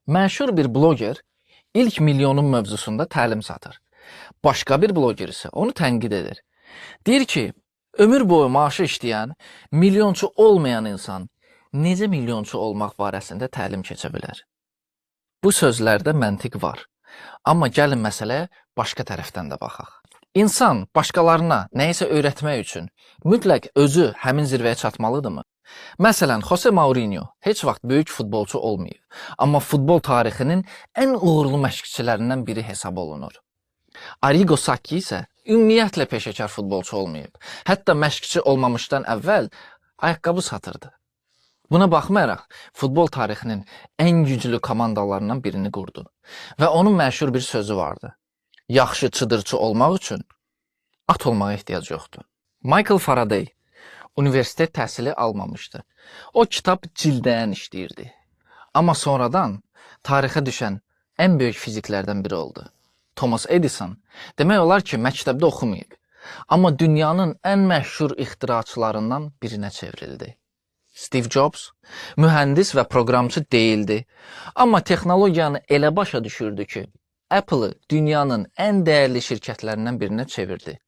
Məşhur bir bloger ilk milyonun mövzusunda təlim satır. Başqa bir bloger isə onu tənqid edir. Deyir ki, ömür boyu maaşı işləyən, milyonçu olmayan insan necə milyonçu olmaq barəsində təlim keçə bilər? Bu sözlərdə məntiq var. Amma gəlin məsələyə başqa tərəfdən də baxaq. İnsan başqalarına nəyisə öyrətmək üçün mütləq özü həmin zirvəyə çatmalıdırmı? Məsələn, Jose Mourinho heç vaxt böyük futbolçu olmayıb, amma futbol tarixinin ən uğurlu məşqçilərindən biri hesab olunur. Arrigo Sacchi isə ümumiyyətlə peşəkar futbolçu olmayıb. Hətta məşqçi olmamışdan əvvəl ayaqqabı satırdı. Buna baxmayaraq futbol tarixinin ən güclü komandalarından birini qurdu. Və onun məşhur bir sözü vardı. Yaxşı çıdırçı olmaq üçün at olmağa ehtiyac yoxdur. Michael Faraday universitet təhsili almamışdı. O kitab cildləyən işləyirdi. Amma sonradan tarixə düşən ən böyük fiziklərdən biri oldu. Thomas Edison demək olar ki, məktəbdə oxumayıb. Amma dünyanın ən məşhur ixtiraçılarından birinə çevrildi. Steve Jobs mühəndis və proqramçı deyildi. Amma texnologiyanı elə başa düşürdü ki, Apple-ı dünyanın ən dəyərli şirkətlərindən birinə çevirdi.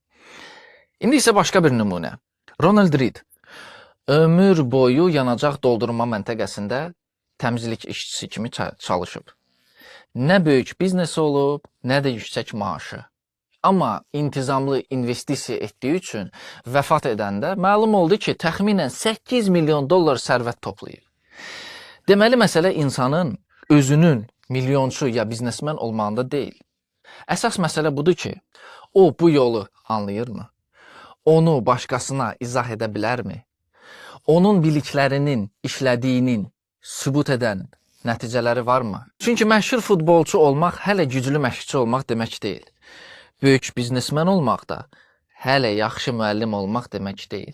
İndi isə başqa bir nümunə. Ronald Read ömür boyu yanacaq doldurma məntəqəsində təmizlik işçisi kimi çalışıb. Nə böyük biznesi olub, nə də yüksək maaşı. Amma intizamlı investisiya etdiyi üçün vəfat edəndə məlum oldu ki, təxminən 8 milyon dollar sərvət toplayıb. Deməli məsələ insanın özünün milyonçu ya biznesmen olmağında deyil. Əsas məsələ budur ki, o bu yolu anlayırmı? Onu başqasına izah edə bilərmi? Onun biliklərinin, işlədiyinin sübut edən nəticələri varmı? Çünki məşhur futbolçu olmaq hələ güclü məşqçi olmaq demək deyil. Böyük biznesmen olmaq da hələ yaxşı müəllim olmaq demək deyil.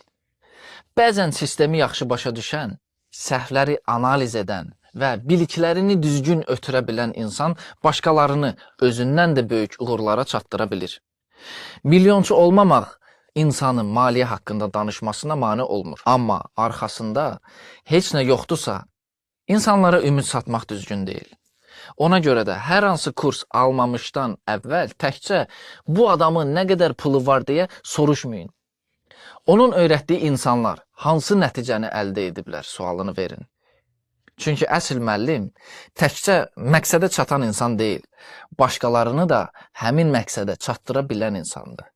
Bəzən sistemi yaxşı başa düşən, səhvləri analiz edən və biliklərini düzgün ötürə bilən insan başqalarını özündən də böyük uğurlara çatdıra bilir. Milyonçu olmamaq insanın maliyyə haqqında danışmasına mane olmur. Amma arxasında heç nə yoxdursa, insanlara ümid satmaq düzgün deyil. Ona görə də hər hansı kurs almamışdan əvvəl təkcə bu adamın nə qədər pulu var deyə soruşmayın. Onun öyrətdiyi insanlar hansı nəticəni əldə ediblər sualını verin. Çünki əsl müəllim təkcə məqsədə çatan insan deyil, başqalarını da həmin məqsədə çatdıra bilən insandır.